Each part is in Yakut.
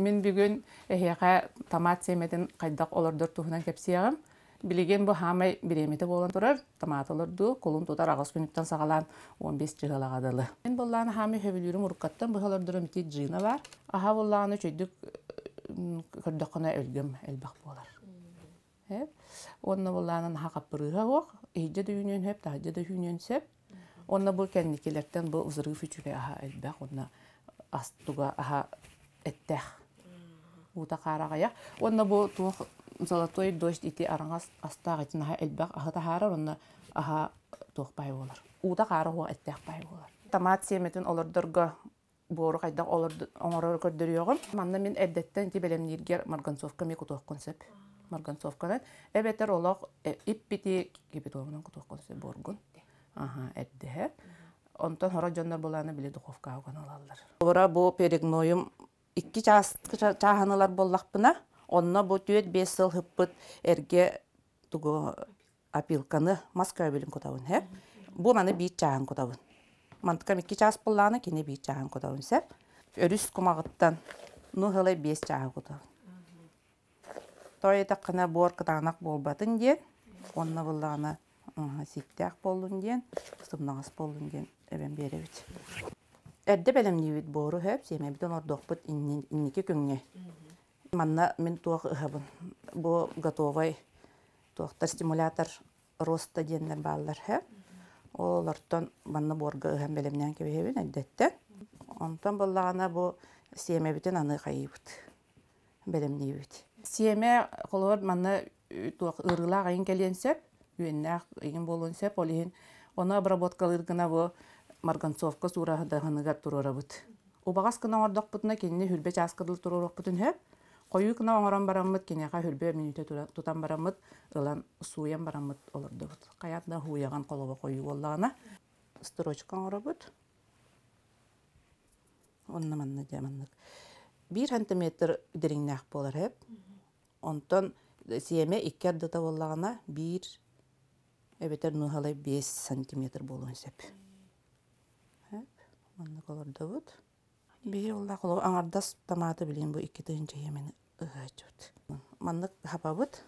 Мин бүгүн эһиэхэ томат сиэмэтин хайдах олордор туһунан кэпсиэҕим. Билигин бу хаамай бириэмэтэ буолан турар. Томат олордуу кулун тутар аҕыс күнүттэн саҕалаан 15 чыһылаҕа дылы. Мин буоллаҕына хаамай сөбүлүүрүм уруккаттан быһа олордорум ити джина баар. Аһа буоллаҕына үчүгдүк көрдөххүнэ өлгөм элбэх буолар. Уонна буоллаҕына наһаа хаппырыыһа суох, иһирдьэ да үүнүөн сөп, таһырдьа да үүнүөн сөп. Уонна бу кэнникилэртэн бу взрыв үчүгэй аһа элбэх уонна ас туга аһа эттээх. Уута хаараҕайа. Уонна бу туох золотой дождь ити араҥас астаах ити наһаа элбэх аһы таһаарар уонна аһа туох баай буолар. Уута хаара суох эттээх баай буолар. Томат сиэмэтин олордорго буору хайдах оҥорору көрдөрүөҕүм. Манна мин эрдэттэн ити бэлэмнииргэр марганцовка эмиэ кутуоххун сөп. Марганцовканан эбэтэр олох иппити кипятогунан кутуоххун сөп буоргун. Аха, эрдэһэ. Онтон хорох дьоннор булааны били духовкаҕа уган ылаллар. Ура бу перегнойум икки чаас чааһын ылар буоллахпына, онно бу 4-5 сыл хыппыт эргэ тугу опилканы мас көөбүлүн кутабын сөп. Бу маны биир чааһын кутабын. Мантыкам икки чаас буоллаҕына кини биир чааһын кутабын сөп. Өрүс кумаҕыттан ну ыһылай биэс чааһы кутабын. Той этаххына буор кытаанах буолбатын диэн, уонна буоллаҕына сииктээх буоллун диэн, сымнаҕас буоллун диэн эбэн биэрэбит. Эрдэ бэлэмниибит буору сөп, сиэмэбитин ордуохпут инники күҥҥэ. Манна мин туох ыһабын? Бу готовай туохтар стимулятор роста диэннэр бааллар һэ. Олортон манна буорга ыһан бэлэмнээн кэбиһэбин эрдэттэн. Онтон буоллаҕына бу сиэмэбитин аны хайыыбыт, бэлэмниибит. Сиэмэ холобур манна туох ыарыылаах ыйын кэлиэн сөп, үөннээх ыйын буолуон сөп. Ол иһин ону обработкалыыр гына бу марганцовка суураһынаһыныгар туруорабыт. Убаҕас гына оҥордохпутуна кинини хүрбэ чааска дылы туруоруохпутун сөп. Хойуу гына оҥорон бараммыт киниэхэ хүрбэ мүнүүтэ тутан бараммыт ылан сууйан бараммыт олордубут. Хайаат да һууйаҕын холобо хойуу буоллаҕына строчка оҥоробут. Онно манна дьэ маннык биир сантиметр дириҥнээх буолар сөп. Онтон сиэмэ икки ардыта буоллаҕына биир эбэтэр нуһалай 5 сантиметр буолуон сөп. Маннык олордобут. Биһи уллаах олох аҥардас томаты билигин бу 2000 иэмэни ыһааччыбыт. Маннык хапабыт.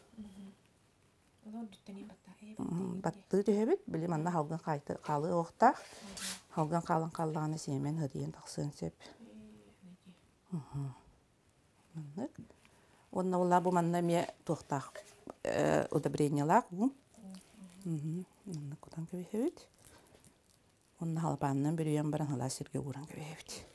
Баттыы түһэбит. Били манна халгын хаалыы уохтаах. Халгын хаалан хааллаҕына сиэмэн һытыйан тахсыан сөп. Маннык. Уонна улаа бу манна эмиэ туохтаах удобрениелаах уу. Маннык кутан кэбиһэбит. Уонна халапаанынан бүрүйэн баран халаас сиргэ ууран кэбиһэбит.